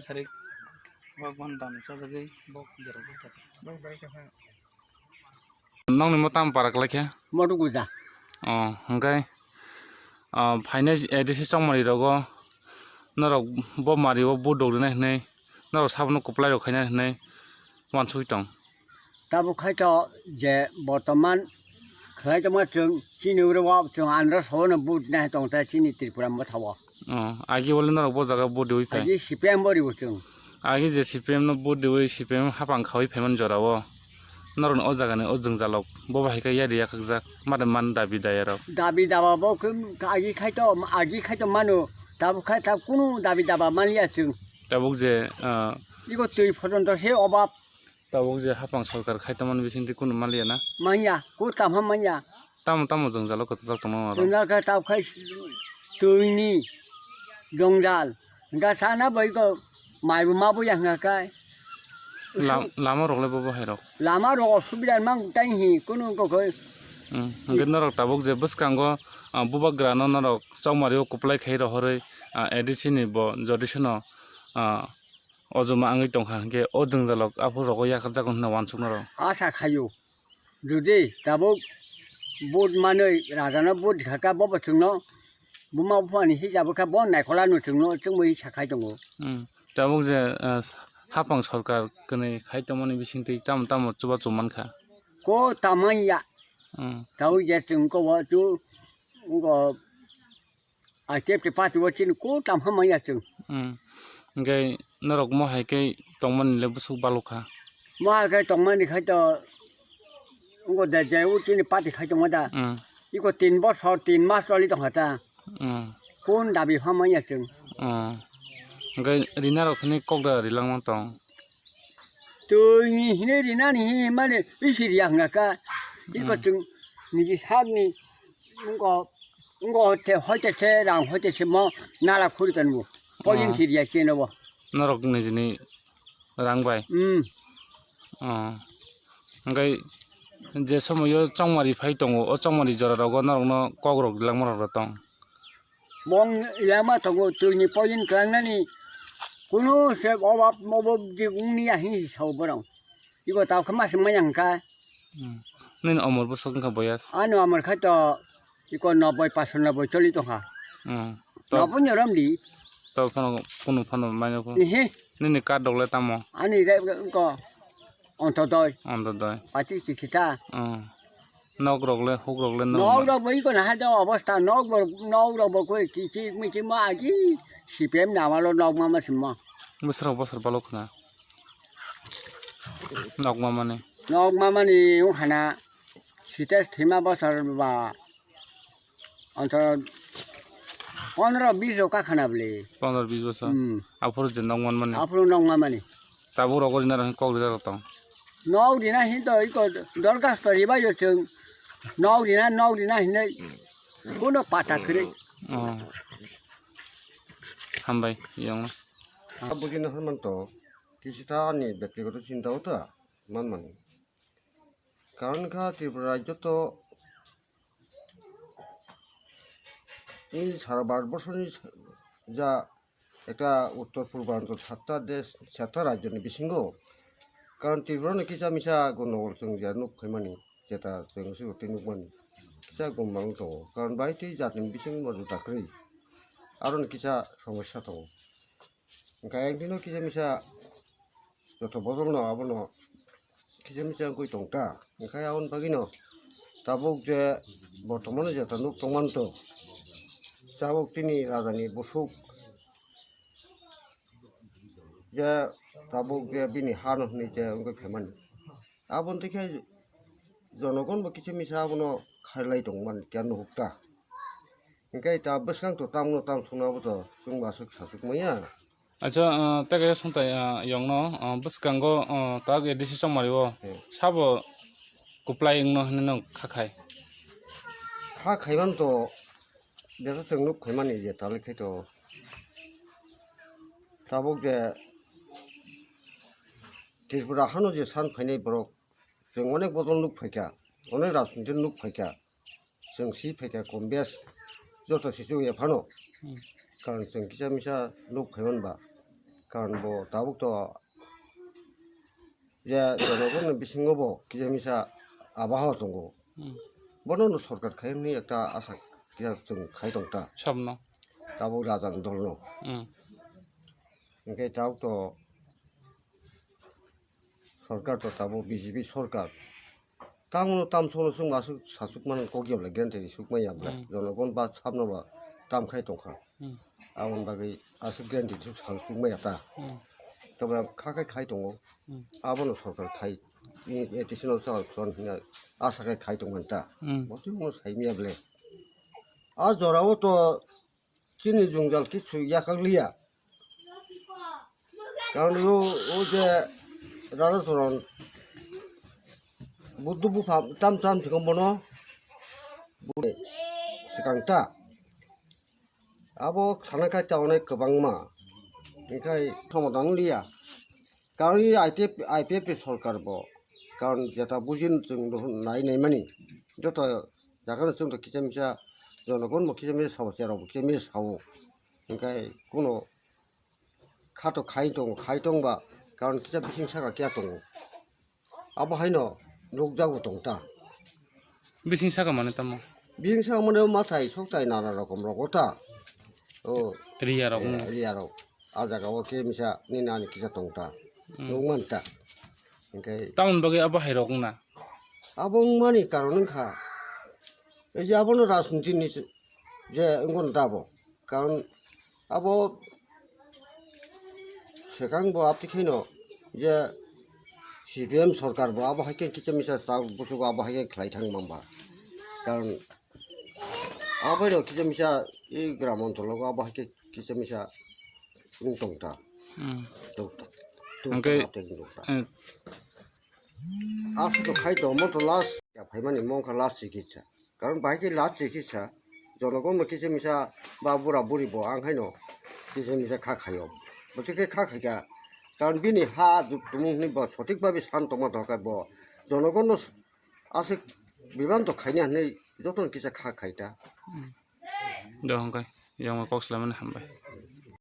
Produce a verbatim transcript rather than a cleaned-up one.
Sarik wak ban ban chajagwi bok jora bok. Nokni mo tamo para kwlai khe? Modu guja. Oh, hwnkhe, ah, phainai A D C chongmani rogo norok bo mari o vote rok rinai hwnwi norok sabono kwplai rok khainai hwnwi uansugwi tong. Tabuk khai to je bortoman khlai tongma chwng chini uro o chwng andro sono vote nai tong ta chini Tripura motha o. Oh, agi wale norok bo jaga vote riwi phai. Agi C P M bo ribo chwng. Agi je C P M no vote riwi C P M hapang khawi phaimani jora o norokni o jagani o jwngjalok bo bahai khe yari yakhakjak made man dabi daya rok. Dabi daba bo khe agi khai to, agi khai to mano, tabuk khai tab kunu dabi daba manliya chwng. Tabuk je, ah, iko twi photon to se obab. Tabuk je hapang sorkar khai tongmani bisingtwi kunu manliya na? Manya, ko tamo manya. Tamo tamo jwngjalo kwchajak tongma aro? Jwngjal khe tabuk khai twini jwngjal. Hwnkha sana bai ko mai bo ma bo ya hwnkha kai. Lam-, lama rok le bobo hai rok? Lama rok osubida mang tai hi kunu ko koi. Hmm, hwnkhe norok tabuk je bwskango, ah, bubagra no norok chongmari o kwplai khai rohorwi, ah, A D C ni bo jodi seno, ah, o juma wngwi tongkha, hwnkhe o jwngjalok aphuru rogo yakarjago hwnwi uansuknai rw. Asa khaio, jodi tabuk vote manwi rajano vote rikha khe, bobo chwngno buma buphani hisabo khe bo naikholano chwngno chwngbo hisa khai tongo. Hmm. Tabuk je, ah, hapang sorkar kwnwi khai tongmani bisingtwi tamo tamo chubachu mankha? Ko tamanya. Hmm. Tabuk je chwng ko bo chu, wngko, ai kep te pati bo chini ko tam hamaya chwng. Hmm. Hwnkhe norok mo hai khe tongmani le bwswk balukha. Mo hai khe tongmani khai to wngko de je o chini pati khai tongma da. Hmm. Iko tin bosor, tin mas choli tongkha ta. Hmm. Kun dabi hamaya chwng. Hmm. Hwnkhe rina rok hwnwi kok da rilangma tong. Twini hwnwi rinani hi mani isi riya hwnkha kha. Iko Hmm. chwng niji sakni wngko, wngko hoite se rang hoite se mo nala khuri tongo. Poison Oh. Thiriya cheno bo. Norok nijini rang bai? Hmm. Oh. Hwnkhe je somoyo chongmari phai tongo, o chongmari jora rogo norokno kok rok langma rok tong? Bong yama tongo, twini poison klangnani kunu se obab mobo je wngya hi sao borok. Ibo tao khe masa maya hwnkha. Hmm. Nini omor bwswk wngkha boyas? Ani omor khai to iko noboi, paso noboi choli tongkha. Hmm. To Noboi ni rom di. To phano kunu phano maino pho. Ehe. Nini card rok le tamo? Ani re ko Ontodoi. Ontodoi. Pati chichita. Hmm. Nok rok le, huk rok le nok Nok ma- rok bo iko na ha do obostha, nok bo, nok rok bo koi kichi michi ma agi C P M namalo nok mama simo. Bwswk rok bosor balok khna. Nok mamani. Nok mamani wngkhana sita thwima bosor ba onto pondro bis rok kakhana bwle. Pondro bis bosor. Hmm. Aphuru je nok manmani. Aphuru nok mamani. Tabuk rogo rina rok kok rida rok tong. Nok rina hin to iko dorkhasto ribai yo chwng. Nok rina, nok rina hinwi kuno pata kwrwi. Oh. Hambai yongno. Bujina hwnman to. Kisi ta ani byaktigoto chinta o ta manmani. Karon kha Tripura rajyo to ni sara Bharat borsho ni ja ekta uttor purbanchal satta desh, satta rajyo ni bisingo. Karon Tripura no kisa misa gondogol chwng je nuk phaimani, jeta chwng se twi nukmani. Kisa gom mang tongo. Karon bai twi jatni bising mo juda kwrwi. Aro ni kisa somosya tongo. Hwnkhe ayang tino kisa misa joto bodol no abono kisa misa wngwi tongkha. Hwnkhe aboni bagwino tabuk je bortomano jeta nuk tongmani to, tabuk tini rajani busuk je tabuk je bini hano hwnwi je wngwi phaimani. Aboni twi khe jonogon bo kisa misa abono khailai tongmani khe nuhukta. Hwnkhe ta bwskang to tamno tam songno abo to chwng aswk saswk manya. Acha, ah, tei kaisa swngtai, ah, yongno, ah, bwskango, ah, tak A D C chongmari o Hmm. sabo kwplai wngno hwnwi no kha khai. Kha khaiman to jesa chwng nuk khaimani je talik khai to. Tabuk je Tripura hano je san phainai borok, chwng onek bodol nuk phaikha, onek rajniti nuk phaikha, chwng si phaikha kom bes, joto sichung ya phano. Hmm. Karon chwng kisa misa nuk phaiman ba. Karon bo tabuk to ya jonogonni bisingo bo kisa misa abaha tongo. Hmm. Bono no sorkar khai hwnwi ekta asa kisa chwng khai tong ta. Sabno. Tabuk raja ni dol no. Hmm. Hingke tabuk to sorkar to tabuk B J P sorkar. Tamo tam sono sung asuk sasuk man kok ya bla guarantee suk maya bla. Hmm. Jonogon ba sabno ba tam khai tongkha. Hmm. Aboni bagwi asuk guarantee suk sasuk maya ta. Hmm. Toba kha khai khai tongo. Hmm. Abono sorkar khai. I, i tisino sa son hina asa khai khai tongman ta. Hmm. Botwi mo sai maya ble. A jorao to chini jwngjal kichu yakak liya. Karon o, o je Rana Choron Buddha bupha tam tam thikong bono buni swkang ta. Abo sana khai ta onek kwbangma. Hingkhai somadan liya. Karon i I P F ni sorkar bo. Karon jeta bujin chwng nai nai mani. Joto jaga no chwng to kisa misa jonogon bo kisa misa sao, cherok bo kisa misa sao. Hingkhai kuno kha to khai tongo, khai tongba karon kisa bising saka kya tongo. Abo haino nukjago tong ta. Bising saka mane tamo? Bising saka mane mathai soktai nana rokom rogo ta. O. Riya rok. Eh, riya rok. A jaga o khe misa ni nani kisa tong ta. Hmm. Nukman ta. Hingkhai tamoni bagwi abo hai rok wngna? Abo wngmani karon wngkha. Ei je abono rajniti ni se, je wngkha da abo. Karon abo swkang bo abtwi khaino je C P M sorkar bo abo hai khe kisa misa ta busugo abo hai khe khlai thang mamba. Karon abo no kisa misa i gram ontolo abo hai khe kisa misa wng tong ta. Hmm. Tong ta. Tong ta, hingke, tong ta. Eh, Aswk khai tongmo to last ya phaimani mongkha last chikitsa. Karon bahai khe last chikitsa, jonogon no kisa misa ba bura buri bo ang haino kisa misa kha khaio. Botwi khe kha khaikha. Karon bini ha tumung hwnwi bo sothik babe san tongma dohor khe bo jonogon no aswk biban to khaina hwnwi jotono kisa kha khaita. Hmm. Do hongkai, yang kok slamani hambai.